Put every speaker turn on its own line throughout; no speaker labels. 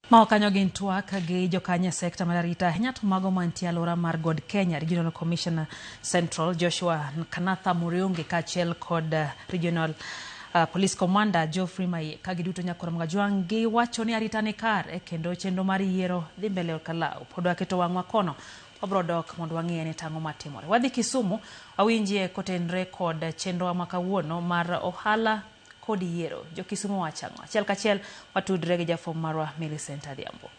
Mago kanyo gin twak gi jokanyo e sekta mar arita ahinya to mago mantie alwora mar God Kenya Regional Commissioner Central Joshua Kanatha Muriungi kaachiel kod Regional Police Commander Geoffrey Maye ka giduto Nyakoro Magajwang' giwacho ni arita ni kare kendo chenro mar yiero dhi mbele e Kalau. Pod waketo wang'wa kono wabro dok mondo wang'iye ni tang'o matimore. Wadhi Kisumu wawinjie kotenre kod chenrowa ma kawuono mar ohala kod yiero. Jo Kisumu wacho ang'o? Achiel kachiel watudre gi jafwambo marwa Millicent Adhiambo.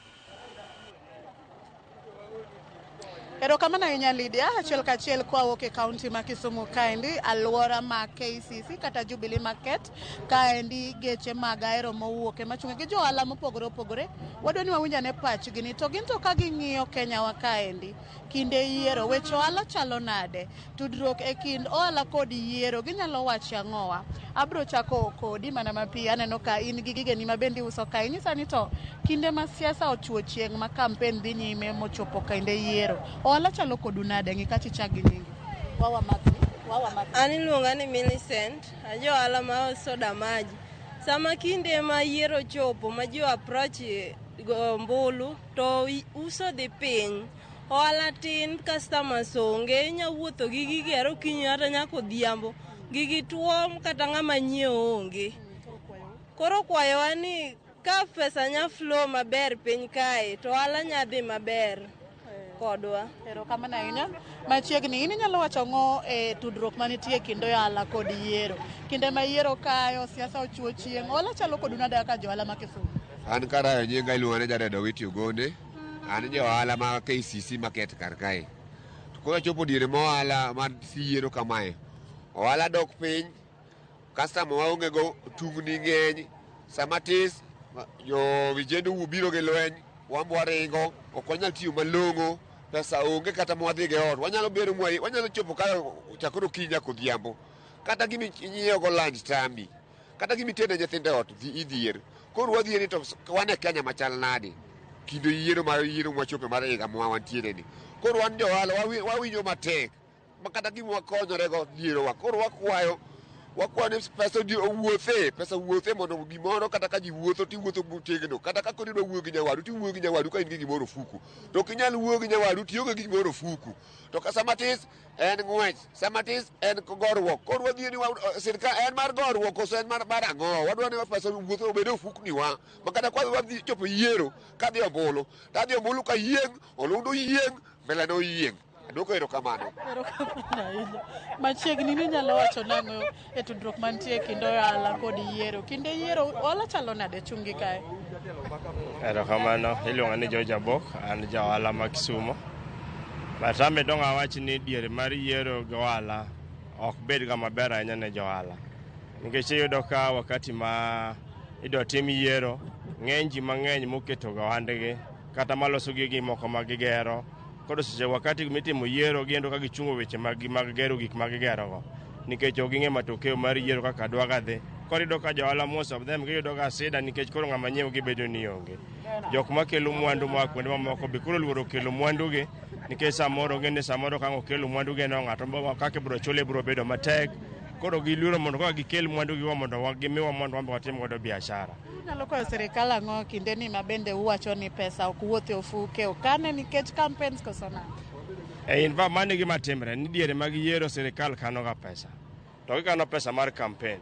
Erokamano ahinya Lydia, achiel kachiel kwawuok e kaunti ma Kisumu kaendi, alwora ma KCC kata Jubilee Market, kaendi geche mag Ahero mowuok ema chung'e gi jo ohala mopogore opogore. Wadwa ni wawinj ane pachgi ni to gin to ka ging'iyo Kenya wa kaendi, kinde yiero, weche ohala chalo nade? Tudruok e kind ohala kod yiero ginyalo wacho ang'owa? Abro chako kodi mana mapiyo, aneno ka in gi gigeni ma bende iuso kae. Inyisa ni to kinde ma siasa ochuo chieng' ma kampen dhi nyime mochopo kinde yiero, ohala chalo kodu nade? Ng'i kacha ichak gi nyingi. Wawa makni, wawa makni.
An iluonga ni Millicent, aja ohala ma soda maji. Sama kinde ma yiero chopo ma ji approach go ombulu to uso dhi piny. Ohala tin, customers onge, inya wuotho gi gigi are okinyi kata nyaka odhiambo. Gigi tuo kata ng'ama nyiewo onge. Koro kwayowa ni ka pesa nya flow maber piny kae to ohala nya dhi maber kodwa.
Erokamano ahinya. Machiegni, in inyalo wacho ang'o e tudruok manitie e kind ohala kod yiero? Kinde ma yiero kayo, siasa ochuo chieng', ohala chalo kodu nade kaka jo ohala ma Kisumu?
An karayo nyinga iluonga ni Jared Owiti Ogonde. An ja ohala ma KCC Market kar kae. To koro chopo diere ma ohala mar yiero kamae, ohala dok piny, customer waonge go, tungni ng'eny, sama tis jo vijende biro gi lweny, wan be waringo, ok wanyal tiyo malong'o, pesa onge kata mwadhi go e ot. Wanyalo bedo mwa, wanyalo chopo ka chakre okinyi nyaka odhiambo. Kata gima inyiewo go lunch tami. Kata gima itede nyithindo e ot idhier. Koro wadhier ni to wan e Kenya machal nade? Kinde yiero mar yiero mwachope mar higa ma wantiere ni. Koro wan jo ohala wawinjo matek. Ma kata gima wakonyore go dhierowa. Koro wakwayo wakwayo ni pesa owuothe, pesa owuothe mondo gimoro kata ka ji wuotho tiwuotho motegno. Kata ka koro idwa wuoyo gi nyawadu tiwuoyo gi nyawadu ka in gi gimoro ofuku. To ok inyal wuoyo gi nyawadu tionge gi gimoro ofuku. To ka sama tis en ng'wech, sama tis en goruok. Koro wadhier ni sirkal en mar goruok koso en mar ang'o? Wadwa ni pesa owuoth obed e ofukniwa. Ma kata kwa wadhi chopo yiero kadhi ombulu, tadhi ombulu ka yieng', olundo yieng', mbele no yieng'. Aduoko erokamano.
Erokamano ahinya. Machiegni ni inyalo wacho nang'o e tudruok mantie e kind ohala kod yiero? Kinde yiero ohala chalo nade chungi kae?
Erokamano, iluonga ni George Abok, an ja ohala ma Kisumo. But ame dong' awach ni diere mar yiero gi ohala ok bed ga maber ahinya ne johala. Nikech iyudo ka wakati ma idwa tim yiero, ng'eny ji mang'eny moketo ga ohandgi kata maloso gigi moko ma gigero. Koro seche wakati mitimo yiero giyudo ka gichungo weche mag mag gero gik ma gigerogo. Nikech ok ging'e matokeo mar yiero kaka dwa dhi. Koro iyudo ka johala most of them giyudo ga shida nikech koro ng'ama nyiewo gi bedo ni onge. Jok makelo mwandu moa kuonde mamoko be koro oluoro kelo mwandu gi nikech samoro ong'e ni samoro ka ang' okelo mwandu gi no ng'ato kaka ibiro chule biro bedo matek. Koro giluoro mondo kaka gikel mwandu gi mondo gimiwa mondo wan be watim godo biashara.
Unyalo kwayo sirikal ang'o kinde ni ma bende uwacho ni pesa ok wuoth e ofuke okane nikech campaigns koso nang'o?
E in fact mano e gima timre ni diere mag yiero sirikal kano ga pesa. To gikano pesa mar campaign.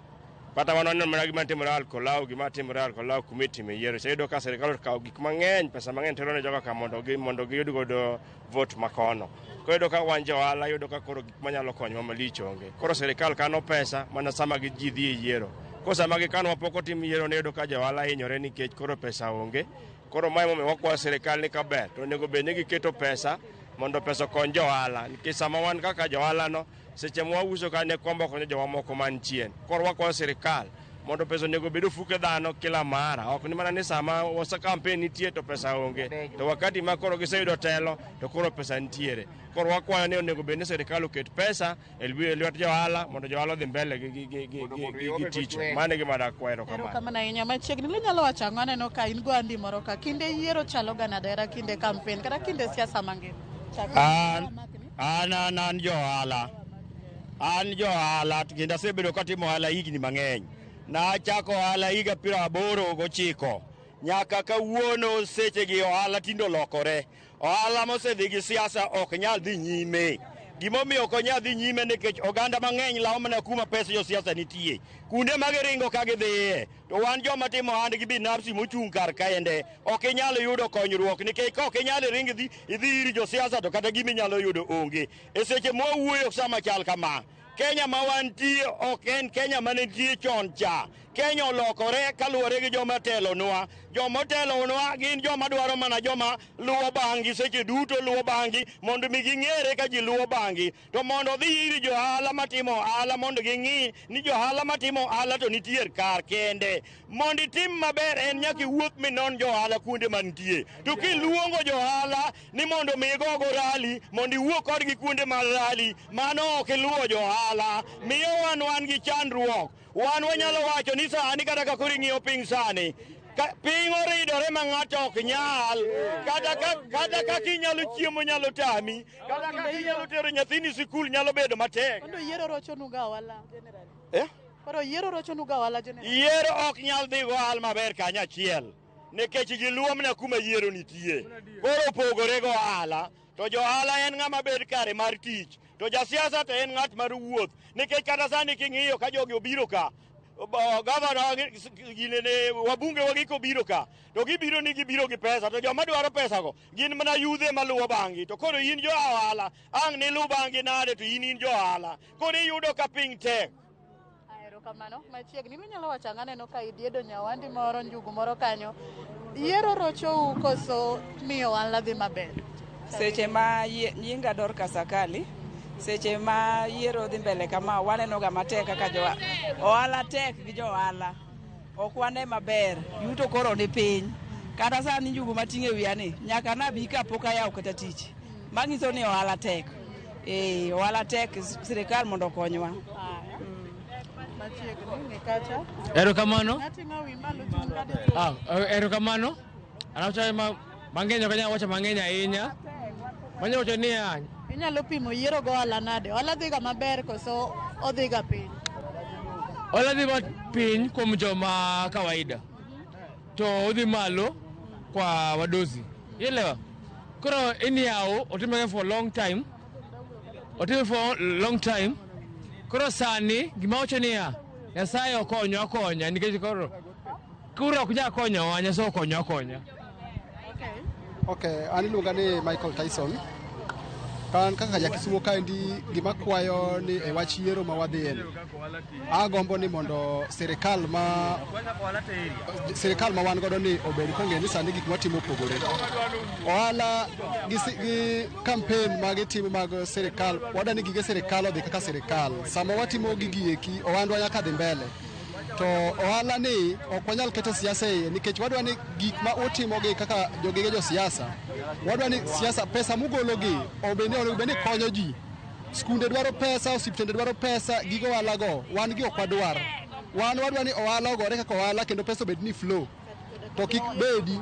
Kata wan waneno mana gima timore Olkalou, gima timore Olkalou kuma itime yiero. Iyudo ka sirikal okawo gik mang'eny, pesa mang'eny tero ne jogo ka mondo gi mondo giyud godo vote makono. Koro iyudo ka wan jo ohala iyudo ka koro gik manyalo konyowa malich onge. Koro sirikal kano pesa mana sama ji dhi e yiero. Koro sama gikano ma pok otim yiero iyudo ka jo ohala hinyore nikech koro pesa onge. Koro mae emomiyo wakwayo sirikal ni kaber to onego bed ni giketo pesa mondo pesa okony jo ohala. Nikech sama wan kaka jo ohala no, seche ma wauso ka ne kwamba konyo jowa moko man chien. Koro wakwayo sirikal mondo pesa onego bed ofuke dhano kila mara. Ok ni mana ni sama wasa campaign nitie to pesa onge. To wakati ma koro giseyudo telo to koro pesa nitiere. Koro wakwayo ni onego bed ni sirikal oket pesa e lwet jo ohala mondo jo ohala odhi mbele gi tich. Mano e gima dakwayo erokamano.
Erokamano ahinya. Machiegni ni inyalo wacho ang'o? Aneno ka in go andi moro ka. Kinde yiero chalo ga nade kata kinde campaign kata kinde siasa mangima?
An an an jo ohala. An jo ohala kendo asebedo katimo ohala higni mang'eny. Nachako ohala higa 89. Nyaka kawuono sechegi ohala tinde olokore. Ohala mosedhi gi siasa ok nyal dhi nyime. Gimomiyo ok onyal dhi nyime nikech oganda mang'eny lawo mana kuma pesa josiasa nitie. Kuonde ma giringo ka gidhiye. To wan joma timo ohandgi binafsi mochung' kar kende ok inyal yudo konyruok nikech ka ok inyal ring idhi idhi ir josiasa to kata gima inyalo yudo onge. E seche mwawuoyo sama chal kama, Kenya ma wantie ok en Kenya mane nitie chon cha. Kenya olokore kaluwore gi joma telonwa. Joma otelonwa gin joma dwaro mana joma luwo bang'gi seche duto luwo bang'gi mondo mi ging'ere ka ji luwo bang'gi. To mondo odhi ir johala matimo ohala mondo ging'i ni johala matimo ohala to nitie kar kende. Mondo itim maber en nyaka iwuoth minon johala kuonde mantie. To kiluongo johala ni mondo mi igogo rali, mondo iwuo kodgi kuonde mag rali, mano ok iluwo johala. Miyo wan wan gi chandruok. Wan wanyalo wacho ni sani kata ka koro ing'iyo piny sani, ka piny oridore ma ng'ato ok nyal, kata ka kata kaka inyalo chiemo nyalo tami, kata kaka inyalo tero nyathini sikul nyalo bedo matek.
Kendo yiero rochonuga ohala generally.
Eh?
Koro yiero rochonuga ohala generally.
Yiero ok nyal dhi go ohala maber kanyachiel nikech ji luwo mana kuma yiero nitie. Koro opogore go ohala, to johala en ng'ama bed kare mar tich, to jasiasa to en ng'at mar wuoth. Nikech kata sani king'iyo ka jogi obiro ka, gavana ginene wabunge wagi kobiro ka, to gibiro ni gibiro gi pesa, to joma dwaro pesago gin mana yudhe maluwo bang'gi. To koro in jo ohala, ang' niluw bang'gi nade to in in jo ohala. Koro iyudo ka piny tek.
Erokamano. Machiegni inyalo wacho ang'o aneno ka idiedo nyawandi moro njugu moro kanyo. Yiero rochou koso miyo ohala dhi maber?
Seche ma nyinga Dorcas Akali, seche ma yiero dhi mbele kama waneno ga matek kaka jo ohala tek gi jo ohala. Ok wane maber, yuto koro ni piny. Kata sani njugu mating'o e wiya ni, nyaka nabi ka pok ayawo kata tich. Manyiso ni ohala tek. Eh, ohala tek, sirikal mondo okonywa.
Machiegni ni kacha.
Erokamano.
Nating'o wi malo chung' ka dichuo.
Ah, erokamano. An awacho ma mang'eny ok anyal wacho mang'eny ahinya. Manyalo wacho niya,
Inyalo pimo yiero go ohala nade? Ohala dhiga maber koso odhiga piny?
ohala dhi piny kuom joma kawaida to odhi malo kwa wadosi. Ielewa? Koro anyhow otimore for long time. Otime for long time. Koro sani gima wacho niya, Nyasaye okonyo akonya nikech koro kura ok nyal konyowa, Nyasaye okonyo akonya.
Okay, an iluonga ni Michael Tyson. Kan kaka ja Kisumo kaendi gima kwayo ni e wach yiero ma wadhiye ni, agombo ni mondo sirikal ma wan godo ni obed kong'e ni sani gik mwatimo opogore. Ohala gi campaign ma gitimo mag sirikal, wadwa ni gige sirikal odhi kaka sirikal. Sama watimo gigi eki, ohandwa nyaka dhi mbele. To ohala ni ok wanyal keto siasa e iye nikech wadwa ni gik ma utimogi kaka jogige josiasa, wadwa ni siasa pesa mugologi obed ni onego bed ni konyo ji. Skunde dwaro pesa, osiptende dwaro pesa, gigo ohala go wan gi ok wadwar. Wan wadwa ni ohala ogore kaka ohala kendo pesa obed ni flow. To kik bedi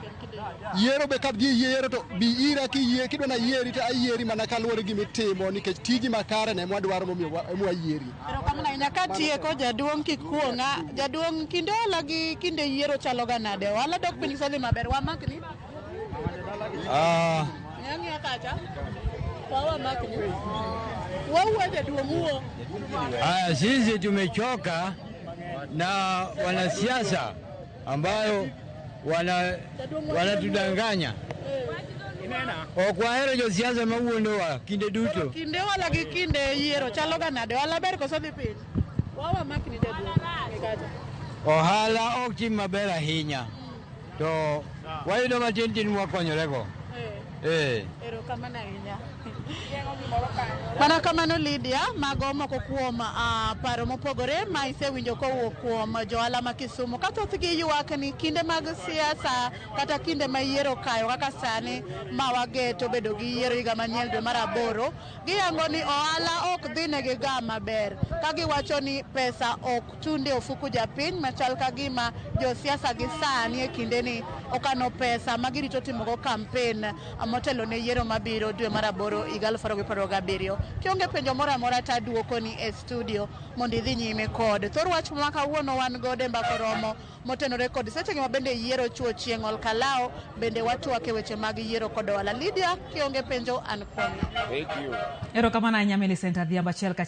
yiero be ka ji yiero to bi ira kiyie kidwa na yieri to ayieri mana kaluwore gi gimitimo nikech tiji makare ne ema wadwaro momiyo ema wayieri.
Erokamano ahinya. Katieko jaduong' kik kuong'a. Jaduong' kinde ohala gi kinde yiero chalo ga nade? Ohala dok piny koso dhi maber? Wamakni.
Ah,
Ng'ang'iya kacha. Wamakni. Wawuo jaduong' wuo.
Aya, sisi tumechoka na wanasiasa ambayo wanatudanganya. Ok wahero josiasa mawuondowa kinde duto.
Kinde ohala gi kinde yiero chalo ga nade? Ohala ber koso dhi piny? Wamakni jaduong'. Ng'i kacha.
Ohala ok tim maber ahinya, to wayudo matin tin mwakonyorego. Eh.
Erokamano ahinya. Mana kamano Lydia, mago moko kuom paro mopogore ma isewinjo kowuok kuom johala ma Kisumu. Ka thothgi ywak ni kinde mag siasa kata kinde ma yiero kayo kaka sani ma wageto bedo gi yiero higa manyien dwe mar aboro, giyango ni ohala ok dhi negi ga maber. Ka giwacho ni pesa ok tunde ofuku japiny machal ka gima josiasa gi sani e kindeni okano pesa ma girito timogo kampen motelo ne yiero mabiro dwe mar aboro higa 2027. Kionge penjo moro amora to aduokoni e studio mondo idhi nyime kod thor wach ma kawuono wan godo e Mbaka Oromo motenore kod sechegi ma bende yiero chuo chieng' Olkalao bende watwak e weche mag yiero kod ohala. Lydia, kionge penjo an kuomi.
Thank you.
Erokamano ahinya Millicent Adhiambo achiel kachiel.